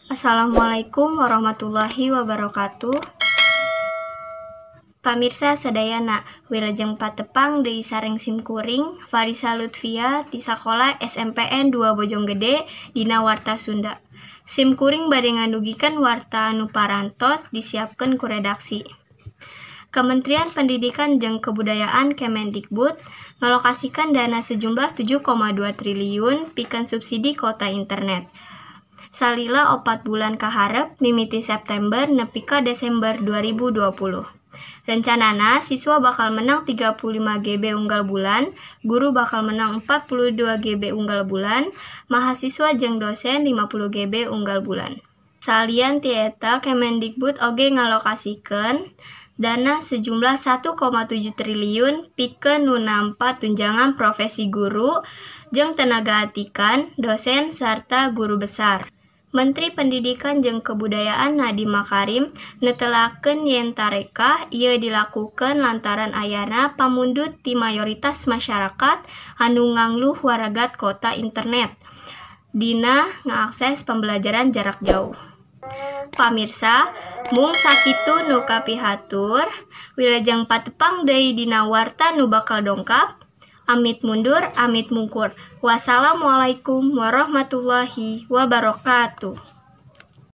Assalamualaikum warahmatullahi wabarakatuh. Pamirsa sadayana, wilujeng patepang deui sareng simkuring Farisa Lutfia ti sakola SMPN 2 Bojonggede dina Warta Sunda. Simkuring bade ngadugikeun warta anu parantos disiapkeun ku redaksi. Kementerian Pendidikan jeung Kebudayaan Kemendikbud ngalokasikeun dana sejumlah 7,2 triliun pikeun subsidi kuota internet salila 4 bulan kaharep, mimiti September nepi ka Desember 2020. Rencanana siswa bakal menang 35 GB unggal bulan, guru bakal menang 42 GB unggal bulan, mahasiswa jeung dosen 50 GB unggal bulan. Salian ti eta, Kemendikbud oge ngalokasikeun dana sejumlah 1,7 triliun pikeun nu nampa tunjangan profesi guru jeung tenaga atikan, dosen sarta guru besar. Menteri Pendidikan jeung Kebudayaan Nadiem Makarim netelakeun yen tarekah ieu dilakukeun lantaran ayana pamundut ti mayoritas masyarakat anu ngangluh waragat kuota internet dina ngaakses pembelajaran jarak jauh. Pamirsa, mung sakitu nu kapihatur, wilujeng patepang deui dina warta nu bakal dongkap. Amit mundur, amit mungkur. Wassalamualaikum warahmatullahi wabarakatuh.